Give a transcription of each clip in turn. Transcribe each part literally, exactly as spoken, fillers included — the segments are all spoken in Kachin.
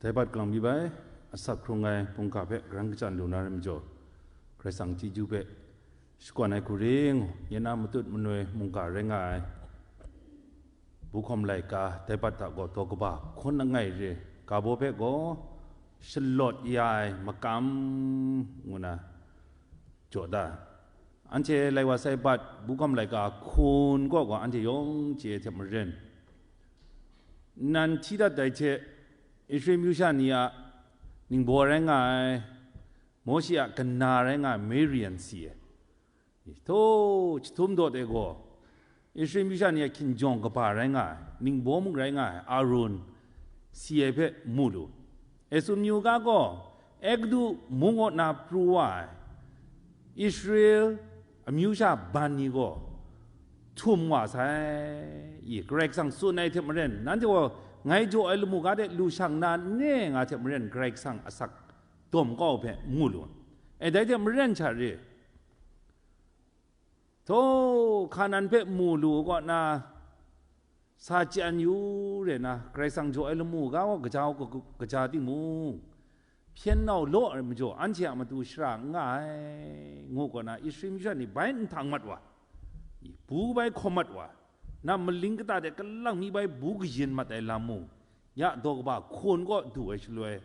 Dai bat galang mi bai, asak hkrung ai mungga hpe karan kachyan lu na rai majaw, Karai Kasang chyeju hpe shakawn ai hku ring, nye na matut manoi mungga rai nga ai, Buhkawm laika dai bat hta gaw daw kaba hkun langai re, ga baw hpe gaw shalawt ya ai makam ngu na jaw da. Anhte lai wa sai bat, Buhkawm laika hkun kaw gaw anhte yawng chye ai hte maren, nan hti dat dai hte, Israel myu sha ni a ningbaw rai nga ai, Mawshe a kana rai nga ai Miriam si ai. Htaw jahtum dawt e gaw, Israel myu sha ni a hkinjawng kaba rai nga ai, ningbaw mung rai nga ai Arun si ai hpe mu lu. Esun myu ga gaw, Egdu mung aw na pru wa ai Israel amyu sha ban ni gaw htum wa sai. I, Karai Kasang tsun ai hte maren, nanhte gaw ngai jaw ai lamu ga de lu shang na ne nga hte maren, Karai Kasang asak dawm kau hpe mu lu. E, dai hte maren sha re, htaw Hkanan hpe mu lu kaw na, sa chyan yu re na, Karai Kasang jaw ai lamu ga gaw gaja, gaja timung, hpyen nau law ai majaw, anhte a matu shara n nga ai, ngu kaw na, Israel myu sha ni bai nhtang mat wa, bu bai hkawm mat wa, na maling kata de kalang mi bai bu kayin mat ai lam mung, ya daw kaba hkun kaw du ai shaloi,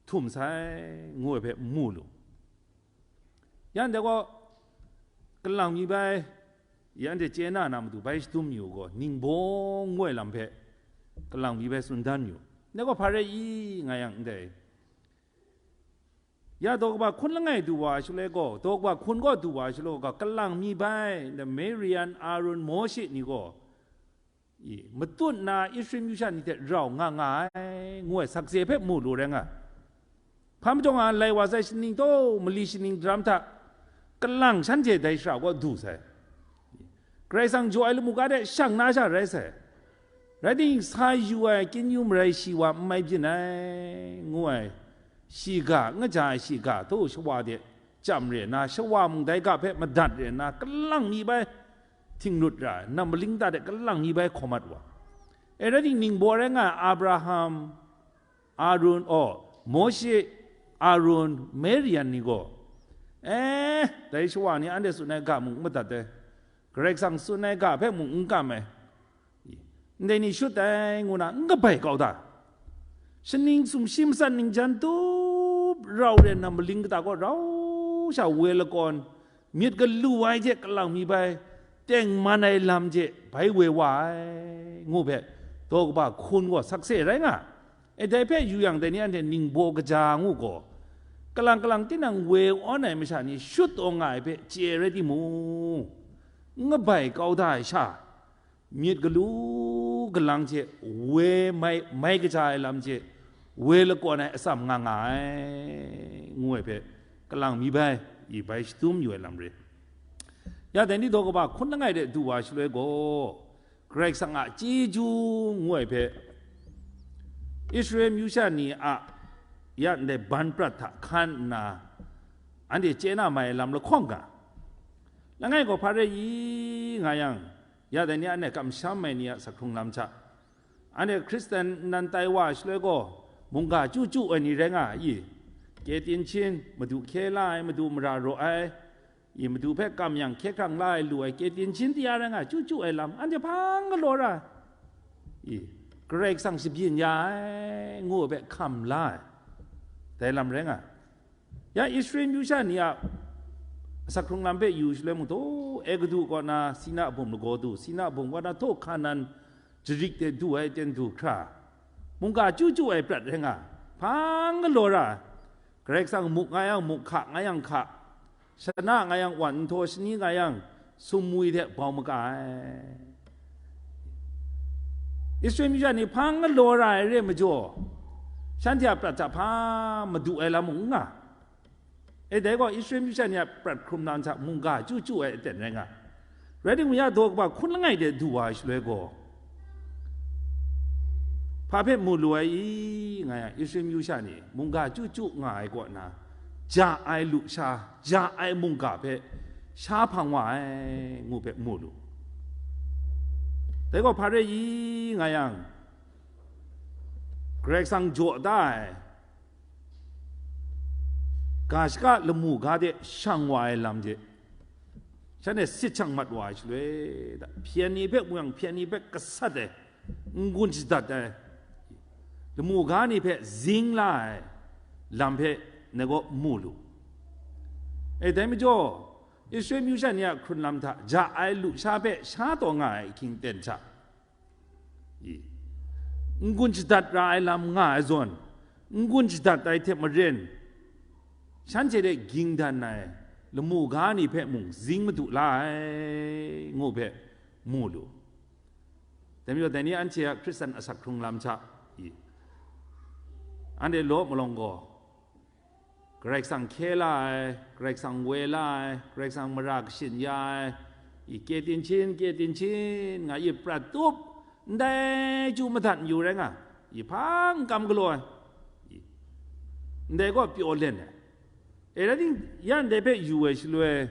htum sai, ngu ai hpe mu lu. Ya ndai gaw, kalang mi bai, ya anhte chye na na matu bai shadum yu gaw, ningbaw ngoi lam hpe kalang mi bai tsun dan yu. Ndai gaw hpa rai i nga yang ndai, ya daw kaba hkun langai du wa ai shaloi gaw, daw kaba hkun kaw du wa ai shaloi gaw, kalang mi bai, nda Miriam, Arun, Mawshe ni gaw, i, matut na Israel myu sha ni hte rau nga nga ai, ngu ai sakse hpe mu lu rai nga. Hpa majaw nga, lai wa sai shaning taw, mali shaning daram hta, kalang shanhte dai shara kaw du sai. Karai Kasang jaw ai lamu ga de shang na sha rai sai. Rai timung, sa yu ai kyin yu marai shi wa n mai byin ai, ngu ai shiga, n kaja ai shiga, htaw shawa de, chyam re nna, shawa mung dai ga hpe madat re nna, kalang mi bai htinglut ra ai, nam maling ta de kalang mi bai hkawm mat wa. E rai timung, ningbaw rai nga ai Abraham, Arun, aw, Mawshe, Arun, Miriam ni gaw, e, dai shawa ni anhte tsun ai ga mung n madat ai, Karai Kasang tsun ai ga hpe mung n kam ai, ndai ni shut ai ngu na n kabai kau da. Shaning sumshi matsat ningjan tup rau re nna, maling kata gaw rau sha woi lakawn, myit galu ai hte kalang mi bai, tengman ai lam hte bai woi wa ai, ngu hpe, daw kaba hkun gaw sakse rai nga. E, dai hpe yu yang, dai ni anhte ningbaw kaja ngu gaw, kalang kalang tinang woi awn ai masha ni shut taw nga ai hpe chye rai timung, n kabai kau da ai sha, myit galu galang hte woi mai, mai kaja ai lam hte woi lakawn ai atsam nga nga ai, ngu ai hpe, kalang mi bai, i bai shadum yu ai lam re. Ya dai ni daw kaba hkun langai de du wa shaloi gaw, Karai Kasang a chyeju ngu ai hpe, Israel myu sha ni a ya ndai ban prat hta hkan nna, anhte chye na mai ai lam lahkawng ga, langai gaw hpa rai i nga yang, ya dai ni anhte kamsham ai ni a asak hkrung lam hta, anhte Hkristan nnan tai wa ai shaloi gaw, mungga chyu chyu ai ni rai nga ai i? Kye tyin hpyin, madu hkye la ai, madu mara raw ai, i, madu hpe kam yang hkye hkrang la ai lu ai, kye tyin hpyin tia rai nga ai, chyu chyu ai lam, anhte hpang galaw ra ai, i, Karai Kasang shabyin ya ai, ngu ai hpe hkam la ai, dai lam rai nga ai. Ya Israel myu sha ni a asak hkrung lam hpe yu shaloi mung, htaw Egdu kaw na Sina bum lagaw du, Sina bum kaw na htaw Hkanan jarik de du ai ten du hkra, mungga chyu chyu ai prat rai nga, hpang galaw ra ai, Karai Kasang muk nga yang muk hka, nga yang hka, shana nga yang wan, nhtawm shani nga yang sumwi hte bau maga ai. Israel myu sha ni hpang galaw ra ai re majaw, shanhte a prat hta hpa madu ai lam mung n nga. E dai gaw, Israel myu sha ni a prat hkrum na nsa mungga chyu chyu ai aten rai nga. Rai timung, ya daw kaba hkun langai de du wa ai shaloi gaw, hpa hpe mu lu ai i nga yang, Israel myu sha ni mungga chyu chyu nga ai kaw na, ja ai lusha, ja ai mungga hpe sha hpang wa ai, ngu hpe mu lu. Dai gaw hpa rai i nga yang, Karai Kasang jaw da ai ga shaka lamu ga de shang wa ai lam de, shanhte sit shang mat wa ai shaloi, hpyen ni hpe mung yang, hpyen ni hpe gasat ai, n-gun shadat ai, lamu ga ni hpe zing la ai lam hpe ngai gaw mu lu. E, dai majaw, Israel myu sha ni a hkrun lam hta ja ai lusha hpe sha taw nga ai ahkying ten hta, i, n-gun shadat ra ai lam nga ai zawn, n-gun shadat ai hte maren, shanhte de ging dan ai lamu ga ni hpe mung zing madu la ai, ngu hpe mu lu. Dai majaw, dai ni anhte a Hkristan asak hkrung lam hta, i, anhte law malawng gaw, Karai Kasang hkye la ai, Karai Kasang woi la ai, Karai Kasang mara kashin ya ai, i, kye tinhchin, kye tinhchin, nga i prat tup, ndai chyu madat mayu rai nga, i, hpang kam galaw ai, i, ndai gaw pyaw len ai. E, rai ting, ya ndai hpe yu ai shaloi,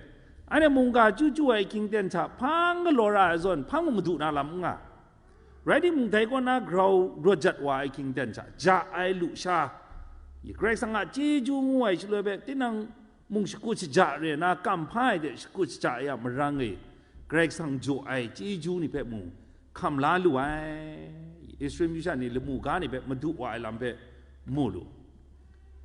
anhte mungga chyu chyu ai ahkying ten hta hpang galaw ra ai zawn, hpang mung madu na lam n nga. Rai timung, dai kaw na grau rawt jat wa ai ahkying ten hta ja ai lusha, i, Karai Kasang a chyeju ngu ai shaloi hpe, tinang mung shakut shaja re na, kam hpa ai de shakut shaja ai a marang e, Karai Kasang jaw ai chyeju ni hpe mung hkam la lu ai. Israel myu sha ni lamu ga ni hpe madu wa ai lam hpe mu lu.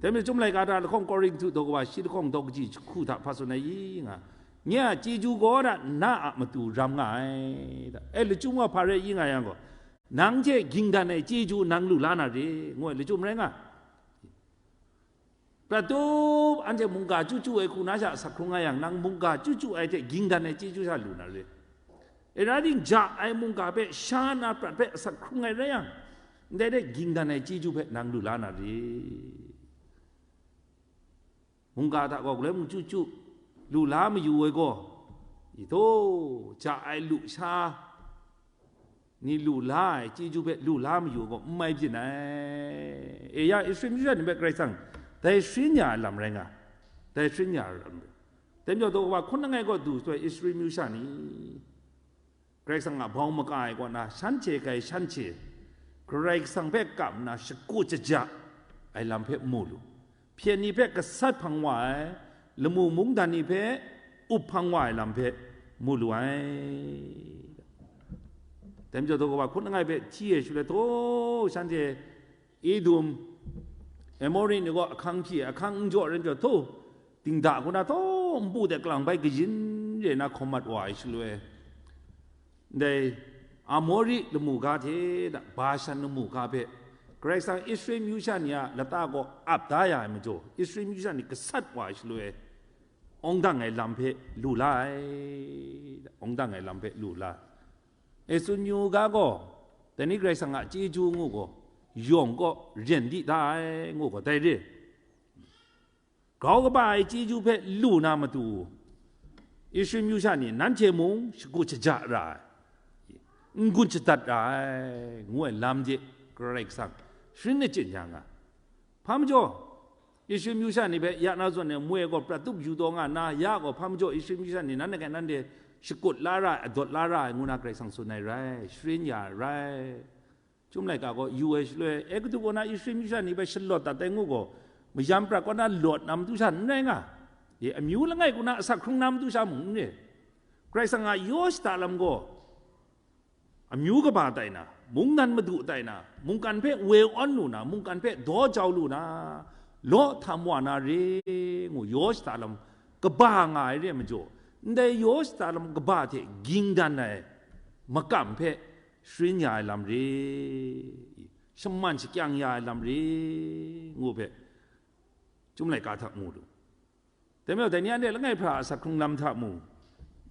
Dai majaw, Chyum laika hta lahkawng, Korinhtu daw kawa shi lahkawng daw kaji jahku hta hpa tsun ai i nga, nye a chyeju gaw na, na a matu ram nga ai. E, lachyum wa hpa rai i nga yang gaw, nang hte ging dan ai chyeju nang lu la na re, ngu ai lachyum rai nga. Prat tup, anhte mungga chyu chyu ai hku na sha asak hkrung nga yang, nang mungga chyu chyu ai hte ging dan ai chyeju sha lu na re. E, rai ting, ja ai mungga hpe sha na prat hpe asak hkrung ai rai yang, ndai de ging dan ai chyeju hpe nang lu la na re. Mungga hta gaw galoi mung chyu chyu lu la mayu ai gaw, i taw, ja ai lusha ni lu la ai chyeju hpe lu la mayu gaw n mai byin ai. E ya, Israel myu sha ni hpe Karai Kasang dai sharin ya ai lam rai nga, dai sharin ya ai lam rai. Dai majaw, daw kawa hkun langai kaw du shaloi Israel myu sha ni Karai Kasang a bau maka ai kaw na, shanhte kai shanhte Karai Kasang hpe kam nna shakut shaja ai lam hpe mu lu. Hpyen ni hpe gasat hpang wa ai, lamu mungdan ni hpe up hpang wa ai lam hpe mu lu ai. Dai majaw, daw kawa hkun langai hpe hti ai shaloi, taw, shanhte Edom, Amori ni gaw ahkang hpyi ai, ahkang n jaw rai majaw, taw, dingda hku na, taw, npu de kalang bai kayin re na hkawm mat wa ai shaloi, ndai Amori lamu ga hte na Bashan lamu ga hpe Karai Kasang Israel myu sha ni a lata gaw ap da ya ai majaw, Israel myu sha ni gasat wa ai shaloi, awng dang ai lam hpe lu la ai, awng dang ai lam hpe lu la ai. E, tsun yu ga gaw, dai ni Karai Kasang a chyeju ngu gaw, yawng kaw ren di da ai, ngu gaw, dai re. Grau kaba ai chyeju hpe lu na matu, Israel myu sha ni nanhte mung shakut shaja ra ai, n-gun shadat ra ai, ngu ai lam de Karai Kasang sharin achyin ya nga. Hpa majaw, Israel myu sha ni hpe ya na zawn e moi gaw prat tup yu taw nga nna, ya gaw hpa majaw Israel myu sha ni nan akai nanhte shakut la ra ai, adawt la ra ai, ngu na Karai Kasang tsun ai rai, sharin ya ai rai. Chyum laika gaw yu ai shaloi, Egutu kaw na Israel myu sha ni hpe shalawt dat ai ngu gaw, mayam prat kaw na lawt na matu sha n rai nga, e, amyu langai kaw na asak hkrung na matu sha mung n re. Karai Kasang a yaw shada lam gaw, amyu kaba tai na, mungdan madu tai na, mungkan hpe woi awn lu na, mungkan hpe daw jau lu na, law htam wa na re ngu yaw shada lam kaba nga ai re ai majaw, ndai yaw shada lam kaba hte ging dan ai makam hpe sharin ya ai lam re, shaman shakyang ya ai lam re, ngu hpe Chyum laika hta mu lu. Dai majaw, dai ni anhte langai hpra a asak hkrung lam hta mu,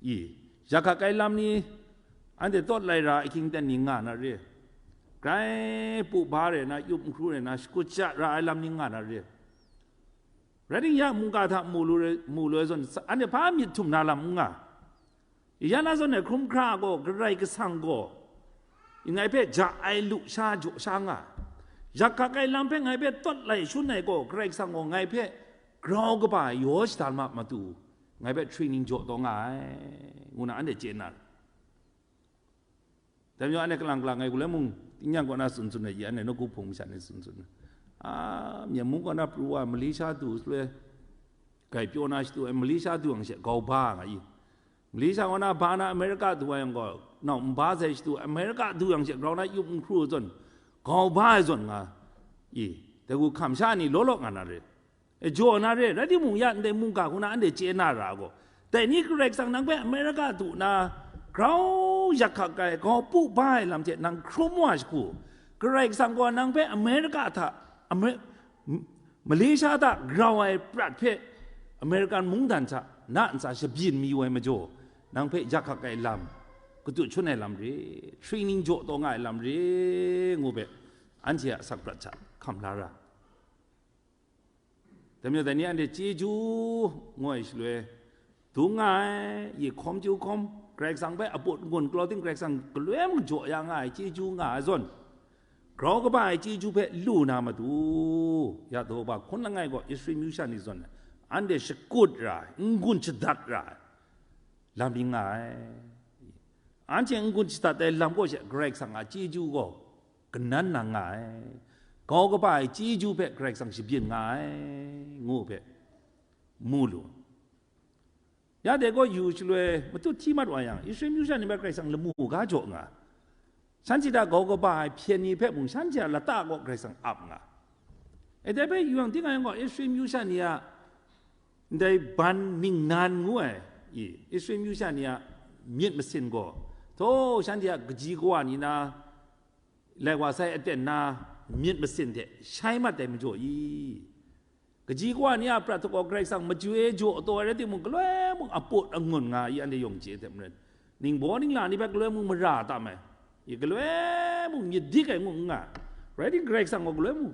i, yak hkak ai lam ni, anhte tawt lai ra ahkying ten ni nga na re, grai pu ba re na, yup nhkru re na, shakut sha ra ai lam ni nga na re. Rai ting, ya mungga hta mu lu re, mu lu ai zawn, anhte hpa myit htum na lam n nga. Ya na zawn e, hkrum hkra gaw Karai Kasang gaw ngai hpe ja ai lusha jaw sha nga, yak hkak ai lam hpe ngai hpe tawt lai shun ai gaw Karai Kasang gaw ngai hpe grau kaba yaw shada ma matu, ngai hpe training jaw taw nga ai, ngu na anhte chye na. Dai majaw, anhte kalang kalang ngai gaw lai mung, Tingnyang kaw na tsun tsun ai, i anhte nawku hpung masha ni tsun tsun ai. A, Myen mung kaw na pru wa, Malaysia du shaloi, grai pyaw na shadu ai, Malaysia du yang she grau ba nga i. Malaysia kaw na ba na America du ai yang gaw, nau n ba sai shadu, America du yang she grau na yup n hkru zawn, grau ba ai zawn nga i. Dai hku hkam sha ni law law nga na re. E, jaw na re, rai timung ya ndai mungga hku na anhte chye na ra gaw, dai ni Karai Kasang nang hpe America du na grau yak hkak ai, grau pu ba ai lam hte nang hkrum wa shagu, Karai Kasang gaw nang hpe America hta, Amer-, M-, Malaysia hta grau ai prat hpe American mungdan hta na ntsa shabyin mayu ai majaw, nang hpe yak hkak ai lam, katut shun ai lam re, training jaw taw nga ai lam re, ngu hpe anhte a asak prat hta hkam la ra. Dai majaw dai ni anhte chyeju ngu ai shaloi, dung nga ai, yi hkawm chyu hkawm, Karai Kasang hpe aput n-gun galaw ting Karai Kasang galoi mung jaw ya nga ai, chyeju nga ai zawn, grau kaba ai chyeju hpe lu na matu, ya daw ba hkun langai gaw Israel myu sha ni zawn, anhte shakut ra ai, n-gun shadat ra ai, lam ring nga ai. Anhte n-gun shadat ai lam kaw she Karai Kasang a chyeju gaw kanan nang nga ai. Grau kaba ai chyeju hpe Karai Kasang shabyin nga ai, ngu hpe mu lu. Ya dai gaw yu shaloi matut hti mat wa yang, Israel myu sha ni hpe Karai Kasang lamu ga jaw nga, shanhte hta grau kaba ai hpyen ni hpe mung shanhte a lata kaw Karai Kasang ap nga. E dai hpe yu yang, ting a yang gaw, Israel myu sha ni a ndai ban ningnan ngu ai, i, Israel myu sha ni a myit masin gaw, htaw shanhte a kaji kawa ni na lai wa sai aten na myit masin hte shai mat ai majaw i, kaji kawa ni a prat hta gaw Karai Kasang machyu e jaw taw ai rai timung, galoi mung aput angun nga i, anhte yawng chye hte maren, ningbaw ningla ni hpe galoi mung mara tam ai, i, galoi mung myit dik ai ngu n nga, rai ting, Karai Kasang gaw galoi mung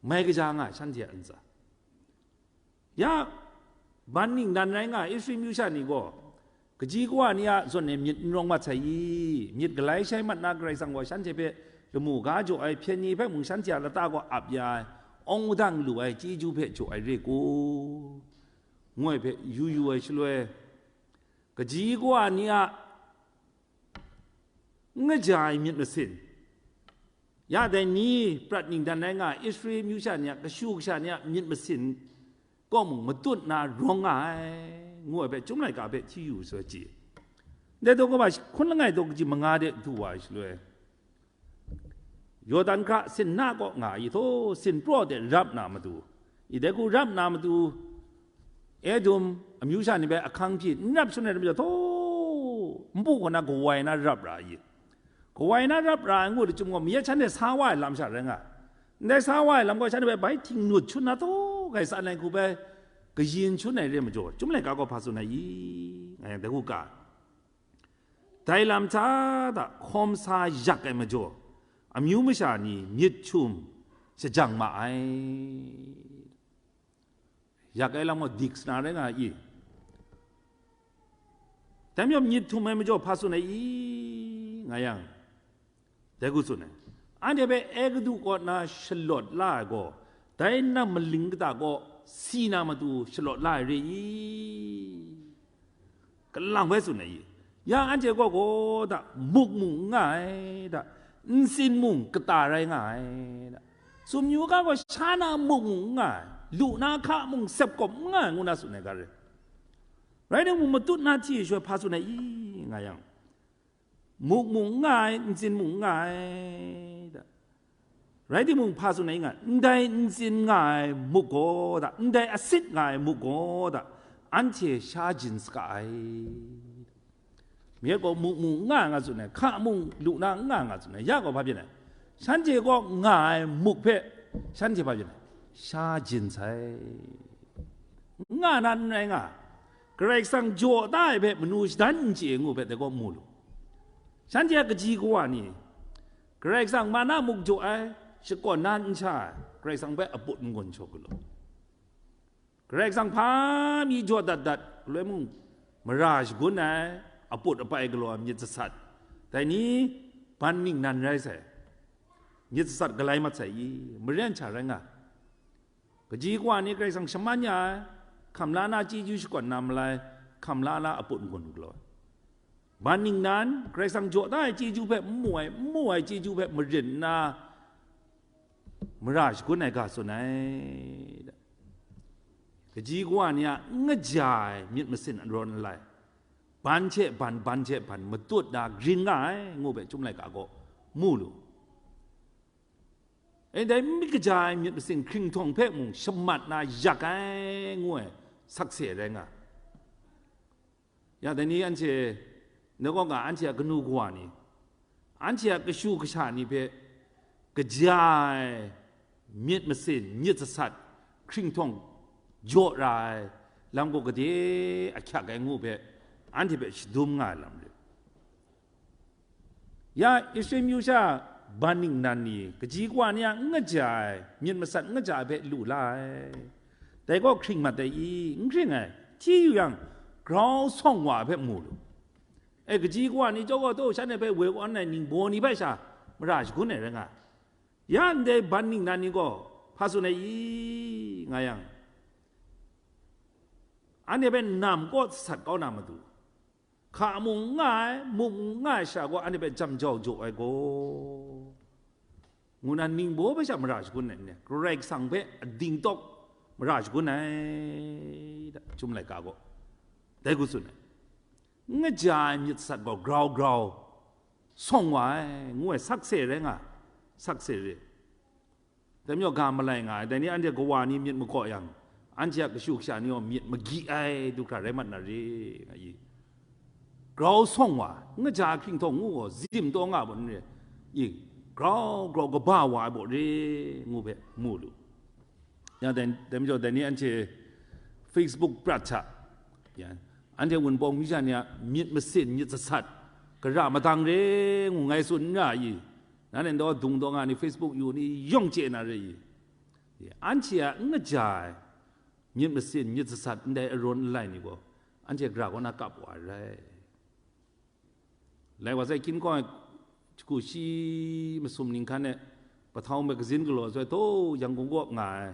mai kaja nga ai, shanhte a ntsa. Ya, ban ningnan rai nga ai Israel myu sha ni gaw, kaji kawa ni a zawn e myit n rawng mat sai i? Myit galai shai mat na Karai Kasang gaw shanhte hpe lamu ga jaw ai, hpyen ni hpe mung shanhte a lata gaw ap ya ai, awng madang lu ai chyeju hpe jaw ai re ku? Ngu ai hpe yu yu ai shaloi, kaji kawa ni a n kaja ai myit masin, ya dai ni prat ningdan rai nga ai Israel myu sha ni a, kashu kasha ni a myit masin kaw mung matut na rawng nga ai, ngu ai hpe Chyum laika hpe hti yu sai chye. Ndai daw kaba hkun langai daw kaji manga de du wa ai shaloi, Yawdan hkra sin na kaw nga ai, htaw sin praw de rap na matu, i, dai hku rap na matu, Edom amyu sha ni hpe ahkang hpyi n rap shangun ai majaw, htaw npu hkaw na kawai na rap ra ai, kawai na rap ra ai ngu ai chyum gaw, mayat shanhte sa wa ai lam sha rai nga ai. Ndai sa wa ai lam gaw, shanhte hpe bai htingnut shun na, htaw grai tsan ai hku bai kayin shun ai re majaw, Chyum laika gaw hpa tsun ai i? Nga yang, dai hku ga ai. Dai lam hta da hkawm sa yak ai majaw, amyu masha ni myit htum shajang ma ai. Yak ai lam gaw dik sa na rai nga ai i? Dai majaw myit htum ai majaw hpa tsun ai i? Nga yang, dai hku tsun ai. Anhte hpe Egutu kaw na shalawt la ai gaw, dai na maling kata kaw si na matu shalawt la ai re i? Kalang bai tsun ai i? Ya anhte kaw gaw da muk mung n nga ai da, ntsin mung kata rai nga ai da, sumnyu ga gaw sha na muk mung n nga ai, lu na hka mung sep kawp n nga ai, ngu na tsun ai ga rai. Rai timung, matut na hti ai shaloi hpa tsun ai i? Nga yang, muk mung n nga ai, ntsin mung n nga ai da. Rai timung, hpa tsun ai nga, ndai ntsin nga ai muk gaw da, ndai asit nga ai muk gaw da, anhte sha jin saga ai. Mayat gaw muk mung n nga ai nga tsun ai, hka mung lu na n nga ai nga tsun ai, ya gaw hpa byin ai? Shanhte kaw nga ai muk hpe shanhte hpa byin ai? Sha jin sai. N nga na n rai nga, Karai Kasang jaw da ai hpe manu shadan n chye ngu hpe dai kaw mu lu. Shanhte a kaji kawa ni, Karai Kasang ma na muk jaw ai, shakawn na n sha ai, Karai Kasang hpe aput n-gun shaw galaw. Karai Kasang hpa mi jaw dat dat, galoi mung mara shagun ai, aput apai galaw ai myit jasat, dai ni ban ningnan rai sai, myit jasat galai mat sai i? Maren sha rai nga. Kaji kawa ni Karai Kasang shaman ya ai, hkam la na chyeju shakawn na malai, hkam la na aput n-gun galaw ai. Ban ningnan, Karai Kasang jaw da ai chyeju hpe n mu ai, n mu ai chyeju hpe marin nna, mara shagun ai ga tsun ai. Kaji kawa ni a n kaja ai myit masin arawn alai, ban hte ban, ban hte ban matut na grin nga ai, ngu hpe Chyum laika gaw mu lu. E, dai myit kaja ai myit masin hkringhtawng hpe mung shamat na yak ai, ngu ai sakse rai nga. Ya, dai ni anhte, na kaw nga, anhte a kanu kawa ni, anhte a kashu kasha ni hpe kaja ai myit masin, myit sasat, hkringhtawng jaw ra ai lam gaw gade ahkyak ai ngu hpe, anhte hpe shadum nga ai lam rai. Ya, Israel myu sha ban ningnan ni, kaji kawa ni a n kaja ai, myit masat n kaja ai hpe lu la ai. Dai gaw hkring mat ai i? N hkring ai. Hti yu yang, grau sawng wa ai hpe mu lu. E, kaji kawa ni chyawm gaw, taw, shanhte hpe woi kawn ai ningbaw ni hpe sha mara shagun ai rai nga ai. Ya, ndai ban ningnan ni gaw hpa tsun ai i, nga yang, anhte hpe nam kaw sat kau na matu, hka mung n nga ai, mung n nga ai sha gaw anhte hpe jam jau jaw ai gaw, ngu na ningbaw hpe sha mara shagun ai n-, Karai Kasang hpe ading tawk mara shagun ai da, Chyum laika gaw dai hku tsun ai. N kaja ai myit sat gaw grau grau sawng wa ai, ngu ai sakse rai nga, sakse re. Dai majaw ga malai nga ai, dai ni anhte kawa ni myit makaw yang, anhte a kashu kasha ni gaw myit magyi ai du hkra rai mat na re, nga i. Grau sawng wa, n kaja hkringhtawng ngu gaw, zim taw nga bawt n re, i, grau grau kaba wa ai bawt re, ngu hpe mu lu. Ya, dai, dai majaw, dai ni anhte Facebook prat hta, ya, anhte Wunpawng myu sha ni a myit masin, myit sasat, gara madang re, ngu ngai tsun n ra i? Nanhte ndaw dung daw nga ni, Facebook yu ni yawng chye na re i? Anhte a n kaja ai myit masin, myit sasat ndai arawn alai ni gaw, anhte gara kaw na kap wa ai rai. Lai wa sai, hkin kawng ai hku shi masum ninghkan e pahtau magazin galaw sai, taw, Yangon kaw nga ai,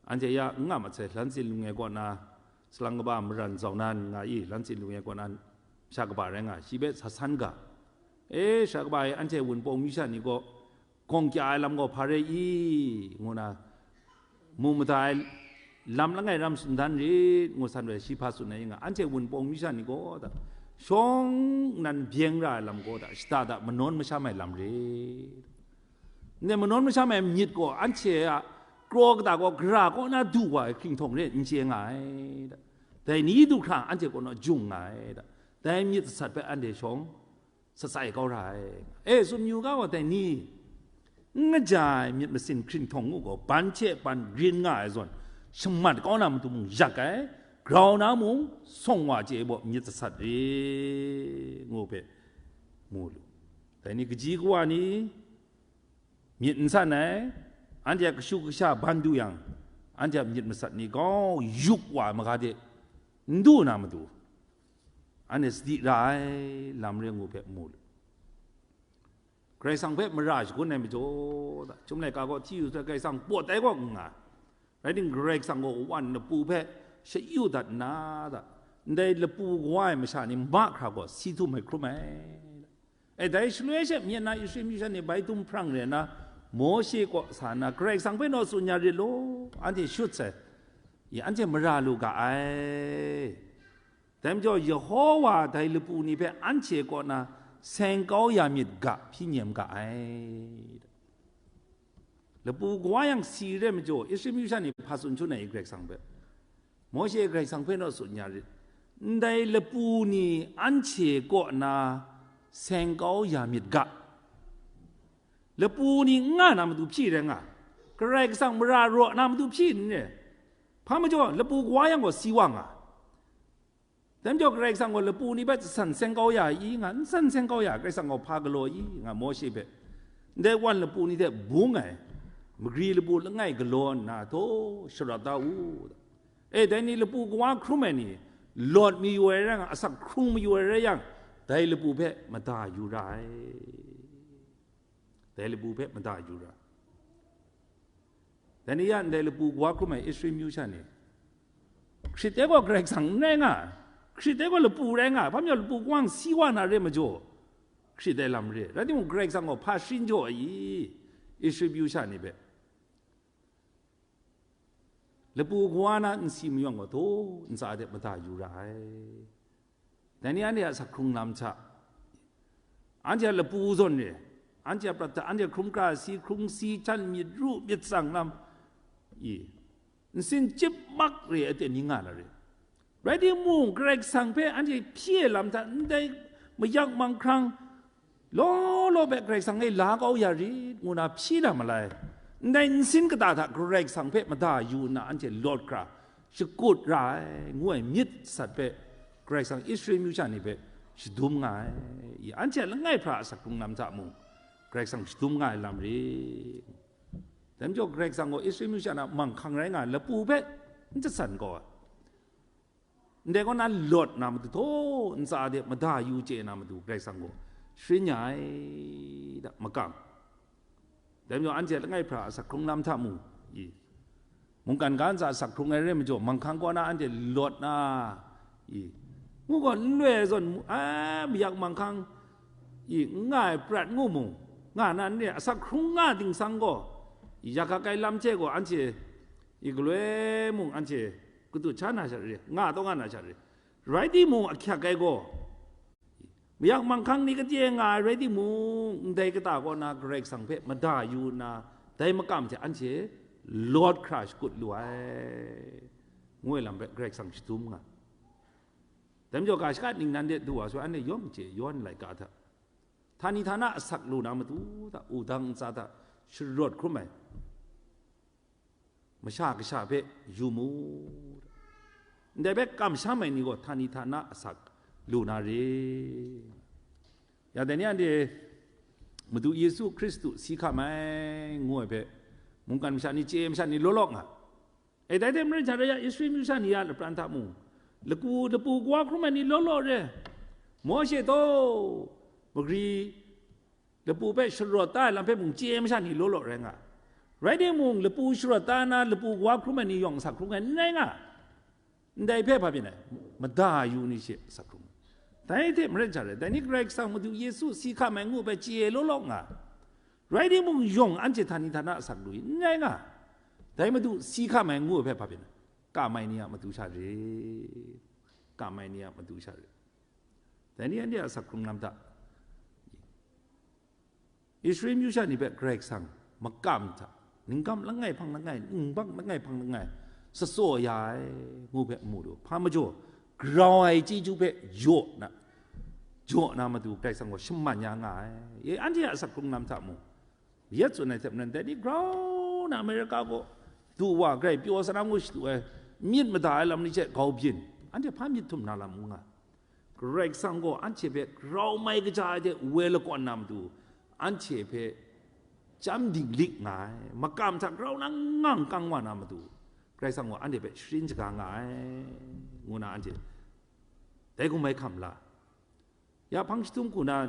anhte ya n nga mat sai, Lansin Lung e kaw na, salang kaba maran zau nan nga i, Lansin Lung e kaw na, masha kaba rai nga, shi hpe sa san ga. E, sha kaba e, anhte Wunpawng myu sha ni gaw, gawng kya ai lam gaw hpa rai i? Ngu na, mu mada ai lam langai ram tsun dan rit, ngu san we, shi hpa tsun ai nga, anhte Wunpawng myu sha ni gaw da, shawng nnan byeng ra ai lam gaw da, shada da manawn masham ai lam rit. Ndai manawn masham ai myit gaw anhte a kraw kata gaw gara kaw na du wa ai hkringhtawng re n chye nga ai da. Dai ni du hkra anhte kaw na jung nga ai da. Dai myit sasat hpe anhte shawng satsai kau ra ai. E, tsun yu ga wa dai ni, n kaja ai myit masin hkringhtawng ngu gaw, ban hte ban grin nga ai zawn, shamat kau na matu mung yak ai, grau na mung sawng wa chye ai baw myit sasat re, ngu hpe mu lu. Dai ni kaji kawa ni myit n san ai, anhte a kashu kasha ban du yang, anhte a myit masat ni kau yup wa ai maga de n du na matu, anhte sadi ra ai lam re ngu hpe mu lu. Karai Kasang hpe mara shagun ai majaw, da, Chyum laika gaw hti yu sai, Karai Kasang pawt ai gaw n nga. Rai timung, Karai Kasang gaw wan lapu hpe shakyu dat nna, da, ndai lapu kawa ai masha ni mahkra gaw si htum ai hkrum ai. E, dai shaloi she myen na Israel myu sha ni bai tum hprang re nna, Mawshe kaw sa nna, Karai Kasang hpe naw tsun ya rit law, anhte shut sai, i, anhte mara lu ga ai. Dai majaw, Yehowa dai lapu ni hpe anhte kaw na seng kau ya myit ga, hpyi nem ga ai. Lapu kawa yang si re majaw, Israel myu sha ni hpa tsun hkrum ai i, Karai Kasang hpe? Mawshe, Karai Kasang hpe naw tsun ya rit. Ndai lapu ni anhte kaw na seng kau ya myit ga. Lapu ni n nga na matu hpyi rai nga. Karai Kasang mara raw na matu hpyi n re. Hpa majaw, lapu kawa yang gaw si wa nga. Dai majaw, Karai Kasang gaw lapu ni hpe jasan seng kau ya i nga, n san seng kau ya, Karai Kasang gaw hpa galaw i nga, Mawshe hpe. Ndai wan lapu ni hte bung ai magri lapu langai galaw nna, htaw sharawt da u. E, dai ni lapu kawa hkrum ai ni, lawt mayu ai rai nga, asak hkrung mayu ai rai yang, dai lapu hpe mada yu ra ai. Dai lapu hpe mada yu ra. Dai ni ya ndai lapu kawa hkrum ai Israel myu sha ni, hkrit ai gaw Karai Kasang n rai nga, Hkrit ai gaw lapu rai nga ai, hpa majaw lapu kawang si wa na re majaw, hkrit ai lam re. Rai timung, Karai Kasang gaw hpa sharin jaw ai i, Israel myu sha ni hpe lapu kawa na nsi mayawng gaw, daw ntsa de mada yu ra ai. Dai ni anhte a asak hkrung lam hta, anhte a lapu zawn re, anhte a prat hta, anhte hkrum hkra si, hkrung si, htan myit ru myit tsang lam, i, nsin chyip mak re ai aten ni nga na re. Rai timung, Karai Kasang hpe anhte hpyi ai lam hta, ndai mayak manghkrang law law hpe Karai Kasang e la kau ya rit, ngu na hpyi na malai. Ndai nsin kata hta Karai Kasang hpe mada yu nna anhte lawt hkra shakut ra ai, ngu ai myit sat hpe Karai Kasang Israel myu sha ni hpe shadum nga ai. I, anhte a langai hpra asak hkrung lam hta mung, Karai Kasang shadum nga ai lam re. Dai majaw, Karai Kasang gaw Israel myu sha na manghkang rai nga ai lapu hpe n jasan kau ai. Ndai kaw na lawt na matu, daw ntsa de mada yu chye na matu, Karai Kasang gaw sharin ya ai da, makam. Dai majaw, anhte langai hpra asak hkrung lam hta mu, i, mungkan ga ntsa asak hkrung ai re majaw, manghkang kaw na anhte lawt na, i, ngu gaw, n loi ai zawn, a, mayak manghkang, i, n nga ai prat ngu mung, nga na n re, asak hkrung nga ting sang gaw, i, yak hkak ai lam hte gaw anhte, i, galoi mung anhte katut sha na sha re, nga taw nga na sha re. Rai timung, ahkyak ai gaw, mayak manghkang ni kade nga ai rai timung, ndai kata kaw na Karai Kasang hpe mada yu nna, dai makam hte anhte lawt hkra shakut lu ai, ngu ai lam hpe Karai Kasang shadum nga. Dai majaw, ga shaka ningnan de du wa shaloi, anhte yawng chye yawn laika hta, htani htana asak lu na matu hta, wudang ntsa hta sharawt hkrum ai masha kasha hpe yu mu. Ndai hpe kamsham ai ni gaw htani htana asak lu na re. Ya, dai ni anhte Madu Yesu Hkristu si hkam ai ngu ai hpe mungkan masha ni, chye ai masha ni law law nga. E, dai hte maren sha rai ya, Israel myu sha ni a lapran hta mung, laku lapu kawa hkrum ai ni law law re. Mawshe taw magri lapu hpe sharawt da ai lam hpe mung chye ai masha ni law law rai nga. Rai timung, lapu sharawt da na lapu kawa hkrum ai ni yawng asak hkrung ai n rai nga. Ndai hpe hpa byin ai, mada yu ni she asak hkrung. Dai hte maren sha rai, dai ni Karai Kasang Madu Yesu si hkam ai ngu hpe chye law law nga. Rai timung, yawng anhte htani htana asak lu i n rai nga. Dai Madu si hkam ai ngu ai hpe hpa byin ai, kam ai ni a matu sha re. Kam ai ni a matu sha re. Dai ni anhte a asak hkrung lam hta, Israel myu sha ni hpe Karai Kasang makam hta, ningkam langai hpang langai, ningkam langai hpang langai, tsatsaw ya ai, ngu hpe mu lu. Hpa majaw, grau ai chyeju hpe jaw na, jaw na matu Karai Kasang gaw shaman ya nga ai. E, anhte a asak hkrung lam hta mung, yet tsun ai hte maren, dai ni grau na America gaw du wa, grai pyaw sa na ngu shadu ai, myit mada ai lam ni hte grau byin, anhte hpa myit htum na lam n nga. Karai Kasang gaw anhte hpe grau mai kaja ai hte woi lakawn na matu, anhte hpe chyam dinglik nga ai, makam hta grau na ngang kang wa na matu, Karai Kasang gaw anhte hpe sharin shaga nga ai, ngu na anhte dai hkum hpe hkam la. Ya hpang chyahtum hku na,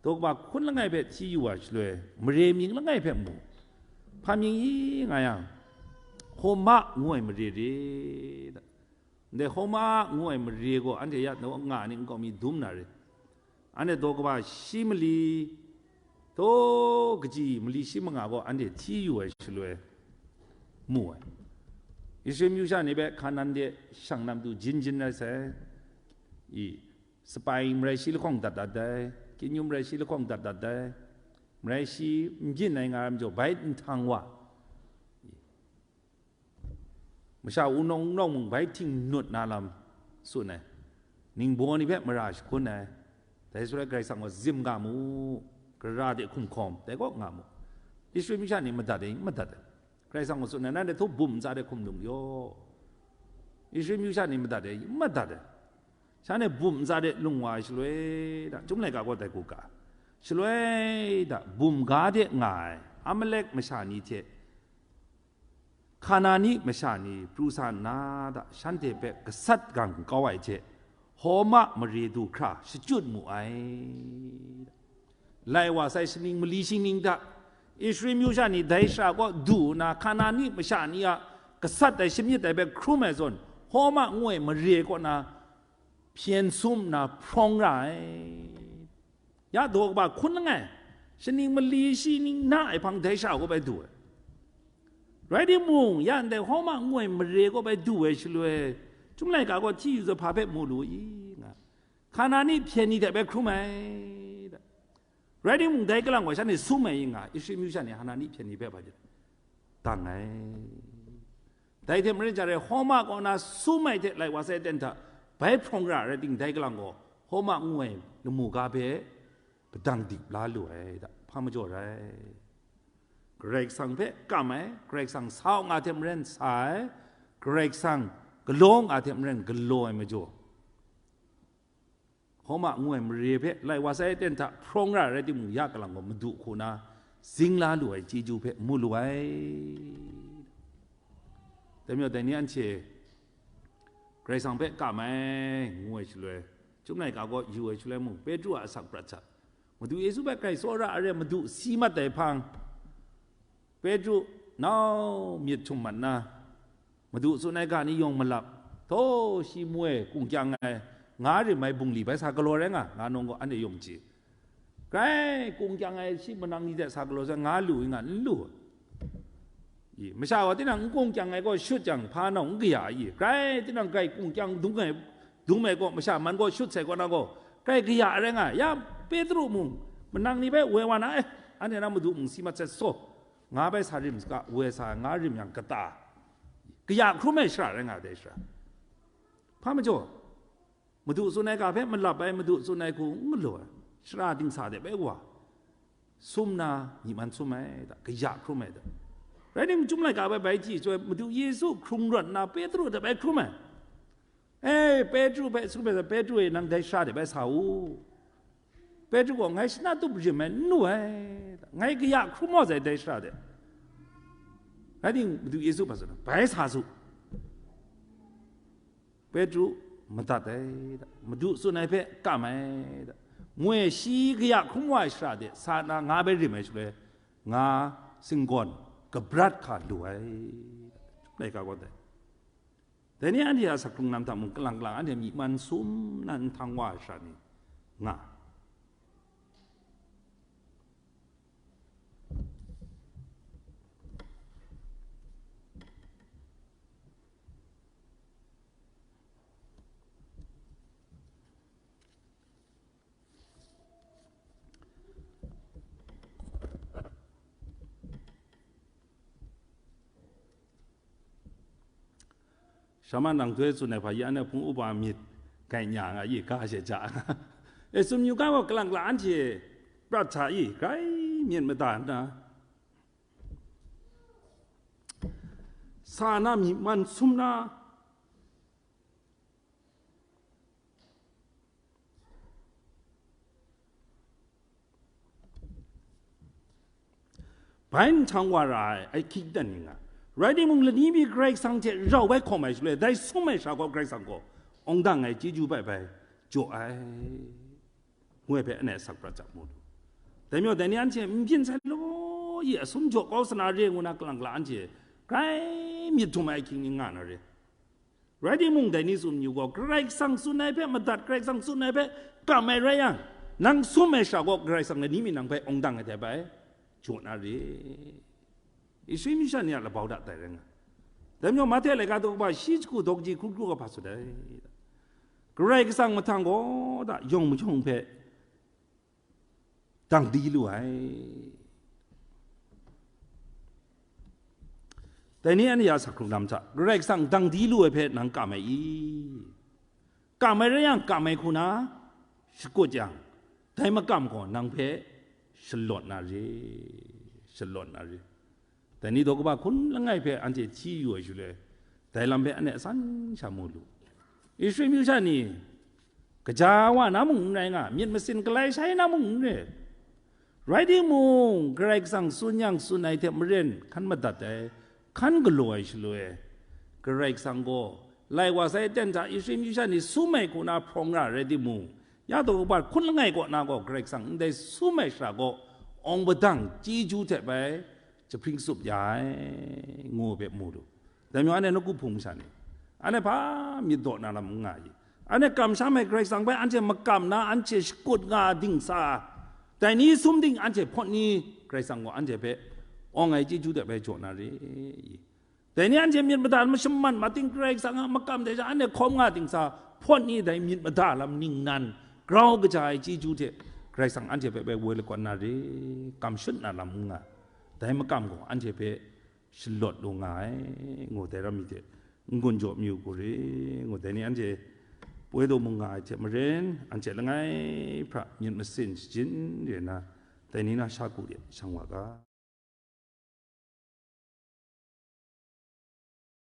daw kaba hkun langai hpe hti yu wa shaloi, mare mying langai hpe mu. Hpa mying i nga yang, Homa ngu ai mare re. Ndai Homa ngu ai mare gaw anhte ya daw nga ai ni nkau mi dum na re. Anhte daw kaba shi mali, daw kaji mali shi manga gaw anhte hti yu ai shaloi mu ai. Israel myu sha ni hpe Hkanan de shang na matu jin jin rai sai. I, sapai marai shi lahkawng dat dat ai, kyinyum marai shi lahkawng dat dat ai, marai shi n byin ai nga ai majaw, bai nhtang wa, masha wunawng wunawng mung bai hting nut na lam tsun ai, ningbaw ni hpe mara shahkun ai, dai shaloi Karai Kasang gaw zim nga mu, gara de hkum hkawm, dai kaw nga mu. Israel masha ni madat ai, madat ai. Karai Kasang gaw tsun ai, nanhte htaw bum ntsa de hkum lung yaw. Israel masha ni madat ai, madat ai. Shanhte bum ntsa de lung wa ai shaloi da, Chyum laika gaw dai hku ga, shaloi da, bum ga de nga ai Amalek masha ni hte Hkanani masha ni pru sa nna da, shanhte hpe gasat gang kau ai hte, Homa mare du hkra shachyut mu ai. Lai wa sai shaning mali shingning hta, Israel myu sha ni dai shara kaw du nna, Hkanani masha ni a gasat ai shamyit ai hpe hkrum ai zawn, Homa ngu ai mare kaw na hpyen sum nna hprawng ra ai. Ya daw kaba hkun langai, shaning mali shi ning na ai hpang dai sha kaw bai du ai. Rai timung, ya ndai Homa ngu ai mare kaw bai du ai shaloi, Chyum laika gaw hti yu zaw hpa hpe mu lu i, nga, Hkanani hpyen ni hte bai hkrum ai. Rai timung, dai kalang gaw shanhte sum ai i nga, Israel myu sha ni Hkanani hpyen ni hpe bai dang ai. Dai hte maren, jare Homa kaw na sum ai hte lai wa sai ten hta bai hprawng ra rai ting, dai kalang gaw Homa ngu ai lamu ga hpe padang dip la lu ai da, hpa majaw rai. Karai Kasang hpe kam ai, Karai Kasang sa u nga hte maren sa ai, Karai Kasang galaw nga hte maren galaw ai majaw, Homa ngu ai mare hpe lai wa sai ten hta hprawng ra rai timung, ya kalang gaw Madu hku na zing la lu ai chyeju hpe mu lu ai. Dai majaw, dai ni anhte Karai Kasang hpe kam ai ngu ai shaloi, Chyum laika gaw yu ai shaloi mung, Petru a asak prat hta, Madu Yesu hpe grai tsawra are Madu si mat ai hpang, Petru nau myit htum mat nna, Madu tsun ai ga ni yawng malap, htaw shi mu ai kungkyang ai, nga rim ai bungli bai sa galaw rai nga, nga nawng gaw anhte yawng chye. Grai kungkyang ai shi manang ni hte sa galaw sai, nga lu i nga, n lu. I, masha gaw tinang n kungkyang ai gaw shut jang, hpa nau n kaya i, grai tinang grai kungkyang dung ai, dung ai gaw, masha man gaw shut sai kaw na gaw, grai kaya rai nga. Ya Petru mung, manang ni bai woi wa na, eh, anhte na Madu mung si mat sai saw, nga bai sa rim saga, woi sa, nga rim yang kata, kaya hkrum ai shara rai nga dai shara. Hpa majaw, Madu tsun ai ga hpe malap ai, Madu tsun ai hku n galaw ai, shara dingsa de bai wa, sum na, myi man sum ai da, kaya hkrum ai da. Rai nme, Chyum laika bai bai chye chyoi, Madu Yesu hkrung rawt nna Petru hte bai hkrum ai. E, Petru hpe, Yesu hpe, Petru e, nang dai shara de bai sa u. Petru gaw, ngai shana tup rim ai, n lu ai, ngai kaya hkrum wa sai dai shara de. Rai timung, Madu Yesu hpa tsun ai, bai sa su. Petru madat ai da, Madu tsun ai hpe kam ai da, ngoi shi kaya hkrum wa ai shara de sa na nga bai rim ai shaloi, nga singgawn kabrat hka lu ai da, laika gaw dai. Dai ni anhte a sakrung lam hta mung, kalang kalang anhte myi man sum na nhtang wa ai shara ni nga. Shaman nang doi tsun ai hpa, ya na hpung upa myit gai nya nga i, ga she ja. E, tsun yu ga gaw, kalang kalang anhte prat hta i, grai myit mada nna, sa na myi man sum na, bai nhtang wa ra ai, ahkying dan ni nga. Rai timung, lani mi Karai Kasang hte rau bai hkawm ai shaloi, dai sum ai sha gaw Karai Kasang gaw awng dang ai chyeju bai bai jaw ai, ngu ai hpe anhte asak prat hta mu lu. Dai majaw, dai ni anhte n byin sai law, i asum jaw kau sa na re ngu na, kalang kalang anhte grai myit htum ai ahkying ni nga na re. Rai timung, dai ni tsun yu gaw, Karai Kasang tsun ai hpe madat, Karai Kasang tsun ai hpe kam ai rai yang, nang sum ai sha gaw Karai Kasang lani mi nang hpe awng dang ai hte bai jaw na re. Israel myu sha ni a labau da tai rai nga. Dai majaw, Mahte laika daw kaba shi jahku daw kaji hkru hkru ga hpa tsun ai? Karai Kasang mahtang gaw da yawng mayawng hpe dang di lu ai. Dai ni anhte a sakrung lam hta, Karai Kasang dang di lu ai hpe nang kam ai i? Kam ai rai yang, kam ai hku na shakut yang, dai makam gaw nang hpe shalawt na re, shalawt na re. Dai ni daw kaba hkun langai hpe anhte hti yu ai shaloi, dai lam hpe anhte asan sha mu lu. Israel myu sha ni, kaja wa na mung n rai nga, myit masin galai shai na mung n re. Rai timung, Karai Kasang tsun yang tsun ai hte maren hkan madat ai, hkan galaw ai shaloi, Karai Kasang gaw lai wa sai ten hta Israel myu sha ni sum ai hku na hprawng ra rai timung, ya daw kaba hkun langai kaw na gaw Karai Kasang ndai sum ai shara gaw awng padang chyeju hte bai jahpring tsup ya ai, ngu hpe mu lu. Dai majaw, anhte nawku hpung masha ni, anhte hpa myit daw na lam n nga i? Anhte kamsham ai Karai Kasang bai anhte makam na anhte shakut nga dingsa, dai ni sum ding anhte hpawt ni Karai Kasang gaw anhte hpe awng ai chyeju de bai jaw na re i. Dai ni anhte myit mada lam shingman mating Karai Kasang a makam dai sha anhte hkawm nga dingsa, hpawt ni dai myit mada lam ningnan grau kaja ai chyeju hte Karai Kasang anhte hpe bai woi lakwan na re, kam shut na lam n nga, dai makam gaw anhte hpe shalawt lu nga ai, ngu dai ram mi hte n-gun jaw mayu ku re, ngu dai ni anhte poi daw mung nga ai hte maren, anhte langai hpra myit masin shajin re na, dai ni na sha ku de shang wa ga.